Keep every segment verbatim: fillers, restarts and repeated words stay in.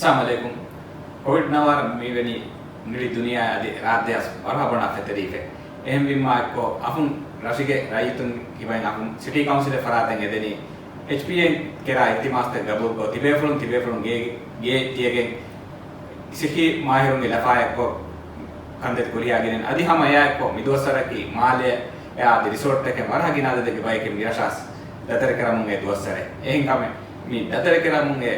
އައްސަލާމު ޢަލައިކުމް. ކޮވިޑް ނަވާރަ މިވެނި ނިޅި ދުނިޔެއާ އަދި ރާއްޖެ ދެހާސް ވަރަށް ބޮޑަށް ފެތެރިފަ. އެހެންވީމާ އެއްކޮށް އަފުން ރަށުގެ ރައްޔިތުން ކިބައިން އަފުން ސިޓީ ކައުންސިލެއް ފަރާތެއް އެދެނީ އެޗްޕީއޭ ކެރާ އިލްތިމާސްތައް ގަބޫލުކޮށް ތިބޭފުޅުން ތިބޭފުޅުން ގޭ، ގޭ ތިޔަގެން ސިއްހީ މާހިރުންގެ ލަފާޔަށްކޮށް ކަންތައްތައް ކުރިހާ ގެނެން. އަދި ހަމަ އެއާއެއްކޮށް މި ދުވަސްވަރަކީ މާލެ އަދި ރިސޯޓްތަކެއް ވަރަށް ގިނަ އަދަދެއްގެ ބަޔަކީ މި ރަށަށް ދަތަރެކަރަމުން އެ ދުވަސްވަރެއް. އެހެންކަމެއް މި ދަތަރެކަރަމުން އެ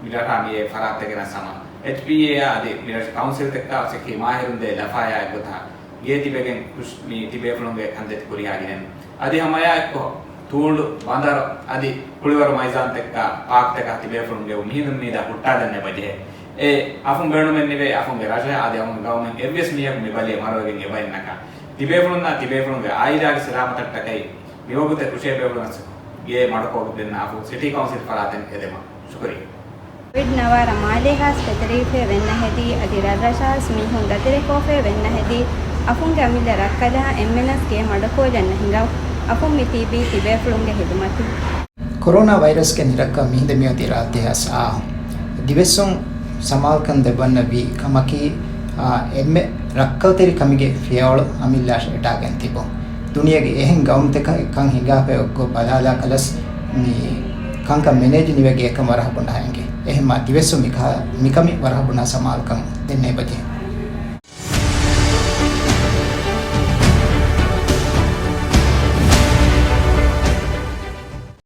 މި ރަށާ މި އެ ފަރާތްތަކެއް ސަމާ އެޗްޕީއޭއާ އަދި މި ރަށު ކައުންސިލްތަކާ ސިއްހީ މާހިރުން ދޭ ލަފާޔާ ގޮތަށް ގޭ ތިބެގެން ކުށް މި ތިބޭފުޅުންގެ ކަންތައްތައް ކުރިހާ ގެނެން. އަދި ހަމައެއާއެއްކޮށް ތޫނޑު، ބަނދަރު އަދި ކުޅިވަރު މައިޒާންތަކާ ޕާކްތަކާ ތިބޭފުޅުންގެ މީހުން މީދާ ހުއްޓާލަން އެބަޖެހޭ. އެ އަފުން ބޭނުމެއް ނިވޭ އަފުންގެ ރަށަށް އަދި އަފުން ގައުމެއް އެއްވެސް މީހަކު މި ބަލިއަށް މަރުވެގެން އެބައިންނަކާ ތިބޭފުޅުންނާ ތިބޭފުޅުންގެ އާއިލާގެ ސަލާމަތަށްޓަކައި މިވަގުތެއް ކުށޭ ބޭފުޅުން ގޭ މަޑުކޮށްދެންނަ އަފު ސިޓީ ކައުންސިލް ފަރާތެއް އެދެމަށް. ޝުކުރިއްޔާ. ކޮވިޑް ނަވާރަ މާލޭހާސް ފެތެރިފައި ވެންނަ ހެދީ، އަދި ރަށްރަށާސް މީހުން ދަތިރެކޯފައި ވެންނަ ހެދީ، އަފުންގެ އަމިއްލަ ރަށްކަލާ އެންމެނަސް ގޭ މަޑުކޮށްލަން ނަ ހިނގާ، އަފުން މި ތީބީ ތިބޭފުޅުންގެ ހިދުމަތުން. ކޮރޯނާ ވައިރަސްގެ ނިރައްކަ މިހިނދެ މިއޮތީ ރާއްޖެ ހާސް އާ ދިވެއްސުން ސަމާލުކަން ދެއްވަންނަ ވީ ކަމަކީ، އާ، އެންމެ ރައްކަލްތެރި ކަމެއްގެ ފިޔަވަޅު އަމިއްލައަށް އެޓާގެން ތިބުން. ދުނިޔޭގެ އެހެން ގައުމުތަކަށް ކަން ހިނގާފައި އޮއްގޮ ބަލާލާ ކަލަސް މި ކަންކަން މެނޭޖް ނިވެގެ އެކަން ވަރަހަ ބުނާ އެނގެ. އެހެންމާ ދިވެއްސުން މިކަހަ-، މިކަމި ވަރަހަ ބުނާ ސަމާލުކަން ދެންނެ އެބަޖެހޭ.